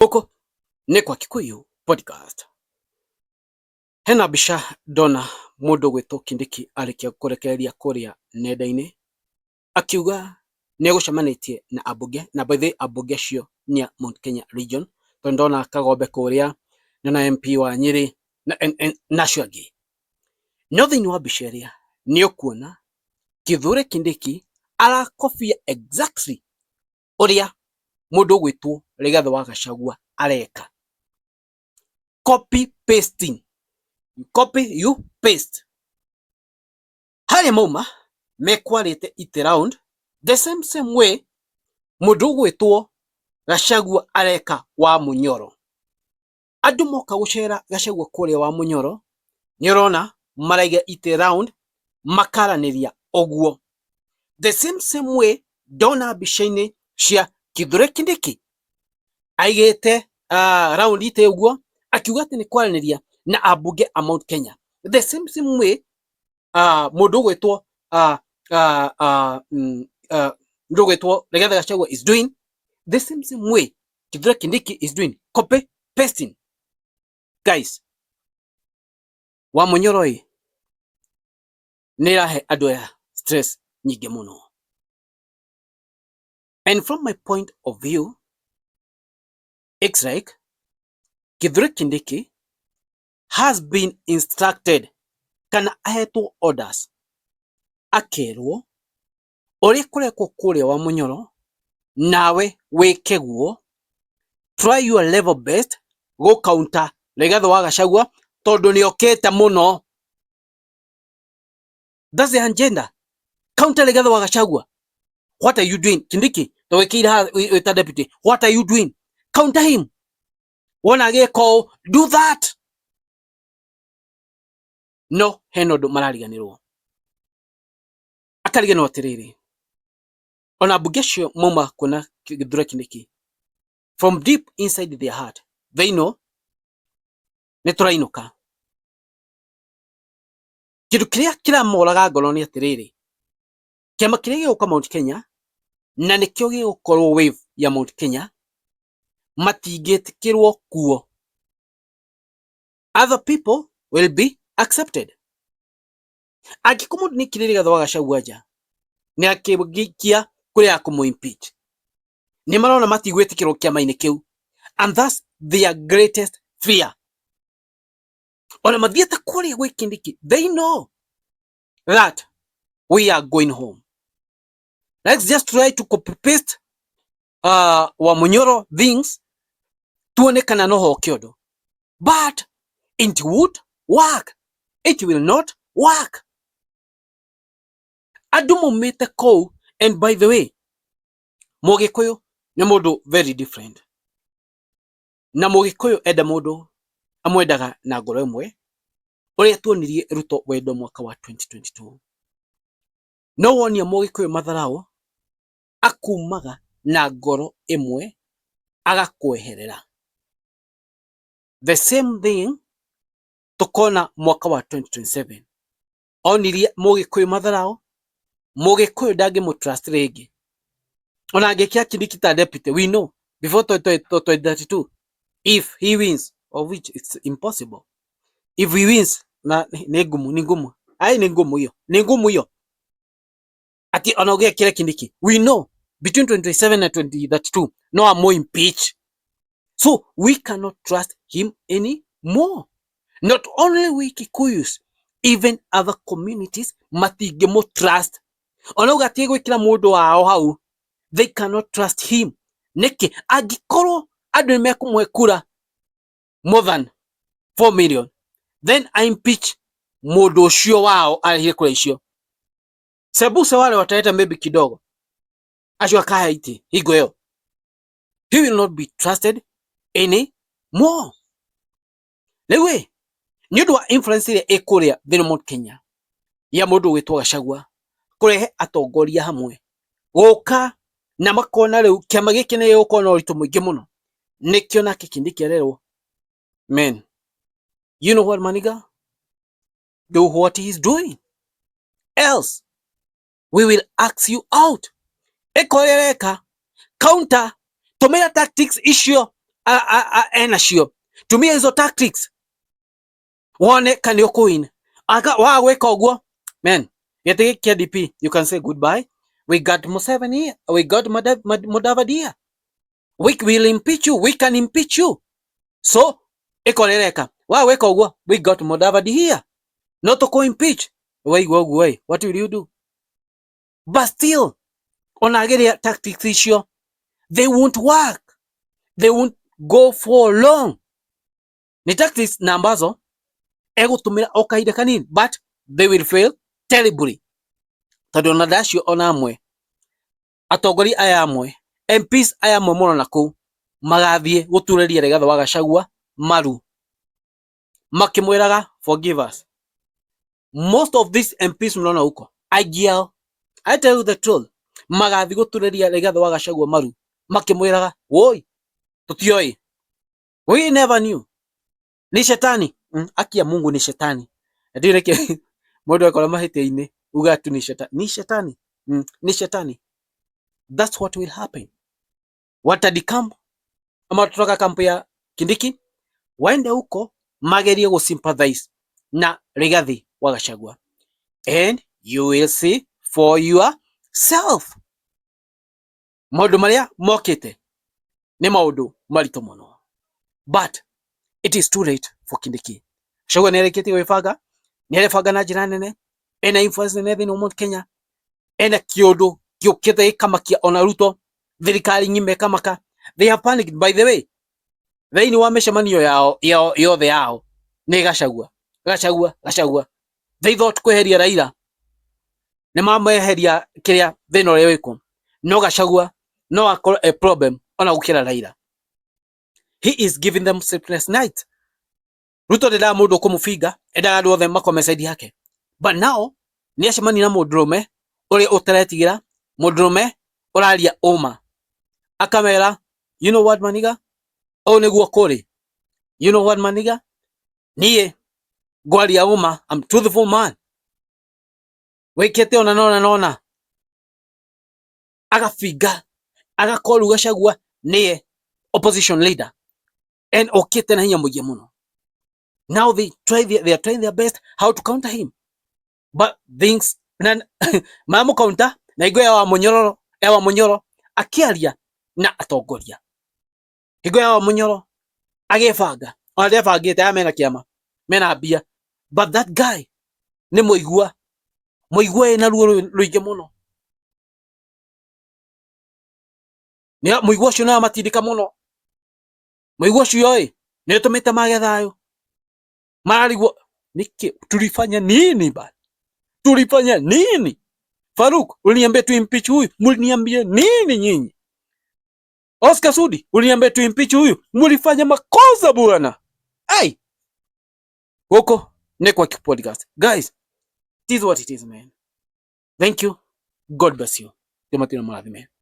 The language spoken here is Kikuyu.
Gũkũ nĩ kwa Kikuyu Podcast. Hena mbica ndona mũndũ ũgwĩtwo Kindiki arĩkia kũrekereria kũrĩa nenda-inĩ, akiuga nĩ egũcemanĩtie na ambunge, na by the way ambunge acio nĩ a Mount Kenya region, tondũ ndona Kagombe kũrĩa, ndona MP wa Nyĩrĩ na acio angĩ. No thĩinĩ wa mbica ĩrĩa nĩ ũkuona Kithure Kindiki arakobia exactly ũrĩa mũndũ ũgwĩtwo Rigathĩ wa Gachagua areka. Copy pasting. You copy, you paste. Harĩa mauma mekwarĩte itĩ round the same same way mũndũ ũgwĩtwo Gachagua areka wa Munyoro. Andũ moka gũcera Gachagua kũrĩa wa Munyoro, nĩ ũrona maraiga itĩ round makaranĩria ũguo. The same same way ndona mbica-inĩ cia Kithure Kindiki aigĩte round itĩ ũguo akiuga atĩ nĩ kwaranĩria na ambunge a Mount Kenya. The same same way mũndũ ũgwĩtwo mũndũ ũgwĩtwo Rigathĩ Gachagua is doing the same same way Kithure Kindiki is doing, copy pasting. Guys, wa Munyoro ĩ nĩ ĩrahe andũ aya stress nyingĩ mũno. And from my point of view, it's like Kithure Kindiki has been instructed kana ahetwo orders akerwo ũrĩa kũrekwo kũrĩa wa Munyoro nawe wĩke guo, try your level best gũ counter Rigathĩ wa Gachagua tondũ nĩ okĩte mũno. That's the agenda. Counter Rigathĩ wa Gachagua. What are you doing? Kindiki, twekire haha wĩ ta deputy. What are you doing? Counter him. Wona agĩka ũũ, do that. No hena ũndũ marariganĩrwo. Akariganĩrwo atĩrĩrĩ, ona mbunge acio mauma kuona Kithure Kindiki, from deep inside their heart, they know nĩ tũrainũka. Kĩndũ kĩrĩa kĩramoraga ngoro nĩ atĩrĩrĩ, kĩama kĩrĩa gĩgũka Mount Kenya na nĩkĩo gĩgũkorwo wave ya Mount Kenya matingĩtĩkĩrwo kuo. Other people will be accepted. Angĩkorwo mũndũ nĩ aikĩrĩire Rigathĩ wa Gachagua nja, nĩ akĩgikia kũrĩa ya kũmũ impeach. Nĩ marona matigwĩtĩkĩrwo kĩama-inĩ kĩu, and that's their greatest fear. Ona mathiĩte kũrĩa gwĩ Kindiki, they know that we are going home. Let's just try to copy paste wa Munyoro things tuone kana no hoke ũndũ. But it would work. It will not work. Andũ maumĩte kũu, and by the way, Mũgĩkũyũ nĩ mũndũ very different. Na Mũgĩkũyũ enda mũndũ amwendaga na ngoro ĩmwe, ũrĩa tuonirie Ruto wendo mwaka wa 2022. No wonia Mũgĩkũyũ matharaũ, akumaga na ngoro ĩmwe agakweherera. The same thing tũkona mwaka wa 2027. Onirie Mũgĩkũyũ matharaũ, Mũgĩkũyũ ndangĩmũ trust rĩngĩ. Ona angĩkĩa Kindiki ta deputy, we know before 2032, if he wins, of which it's impossible. If he wins, na nĩ ngumu, nĩ ngumu. Ai nĩ ngumu hiyo, nĩ ngumu hiyo. Ati ona ũgĩkĩra Kindiki, we know between 2027 and 2032, no amo impeach. So we cannot trust him anymore. Not only we Kikuyus, even other communities matingĩmũ trust. Ona uga atige gwĩkĩra mũndũ wao hau, they cannot trust him. Nĩkĩ? Angĩkorwo andũ nĩ mekũmũhe kura more than 4 million, then I impeach mũndũ ũcio wao arĩhie kura icio. Sembuse wale wataleta maybe kidogo, acio akahe itĩ hingo ĩyo. He will not be trusted anymore. Rĩu ĩ, nĩ ũndũ wa influence ĩrĩa ĩ kũrĩa thĩinĩ Mount Kenya ya mũndũ ũgwĩtwo Gachagua kũrehe atongoria hamwe gũka na makona rĩu kĩama gĩkĩ nĩ gĩgũkorwo na ũritũ mũingĩ mũno, nĩkĩo nake Kindiki arerwo, man, you know what, Maniga, do what he is doing, else we will ask you out. Ĩka ũrĩa ũreka, counter, tũmĩra tactics icio Enacio tumia hizo tactics wone kana ũkũwin. Aka wa gwĩka ũguo, man, gĩtĩ gĩkĩ kĩa DP, you can say goodbye. We got Museveni here, we got Mudavadi here. We will impeach you, we can impeach you. So ĩkorereka wa gwĩka ũguo, we got Mudavadi here, no tũkũ impeach. Waigua ũguo ĩ, what will you do? But still, ona ageria tactics icio, they won't work, they won't go for long. Ni tactics na ambazo egũtũmĩra o kahinda kanini, but they will fail terribly, tondũ ona ndacio ona amwe atongoria aya amwe, MPs aya amwe mũno na kũu magathiĩ gũturĩria Rigathĩ wa Gachagua maru makĩmwĩraga, "Forgive us." Most of these MPs mnaona huko, aingĩ ao, I tell you the truth, magathiĩ gũturĩria Rigathĩ wa Gachagua maru makĩmwĩraga, "Woi, tũtioĩ, we never knew, ni shetani." Akia Mungu, ni shetani. Ndio reke mũndũ akora mahĩtia-inĩ uga tu ni shetani, ni shetani, ni shetani. That's what will happen. Watadecamp ama tutoka kampu ya Kindiki waende huko magerie gusympathize na Rigathi wa Gachagua, and you will see for yourself maũndũ marĩa mokĩte nĩ maũndũ maritũ mũno, but it is too late for Kindiki. Gachagua nĩ arĩkĩtie gwĩbanga, nĩ arebanga na njĩra nene, ena influence nene thĩinĩ wa Mount Kenya, ena kĩũndũ gĩũkĩte gĩkamakia ona Ruto, thirikari ng'ima ĩkamaka. They have panicked. By the way, thĩinĩ wa mĩcemanio yao yao yothe yao nĩ Gachagua, Gachagua, Gachagua. They thought kweheria Raila nĩ mameheria kĩrĩa thĩna ũrĩa wĩkuo, no Gachagua no akorwo a problem ona gũkĩra Raila. He is giving them sleepless night. Ruto ndendaga mũndũ ũkũmũbinga, endaga andũ othe makome side yake, but now nĩ acemania na mũndũrũme ũrĩa ũtaretigĩra, mũndũrũme ũraria ũma, akamera, "You know what, maniga, ũũ nĩguo kũrĩ. You know what, maniga, niĩ ngwaria ũma. I'm truthful man. Wĩkĩte ona nona nona." Agabinga, agakorwo rĩu Gachagua nĩye opposition leader and okĩte na hinya mũingĩ mũno. Now they are trying their best how to counter him, but things na maramũ na hingo ya Wamunyoro, ya Wamunyoro akĩaria na atongoria, hingo ya Wamunyoro agĩbanga, ona ndebangĩte, aya mena kĩama, mena mbia, but that guy nĩ mũigua, mũigua ĩna ruo rũingĩ mũno. Nĩ mũigua ũcio nĩ amatindĩka mũno. Mũigua ũcio ĩ nĩ ũtũmĩte mage thayũ, mararigwo niki tulifanya nini bana, tulifanya nini? Faruk, uliniambia tu impeach huyu, mliniambia nini nyinyi? Oscar Sudi, uliniambia tu impeach huyu, mlifanya makosa bwana. Ai, huko ni kwa podcast guys, it is what it is, man. Thank you, God bless you. Timatino marathime.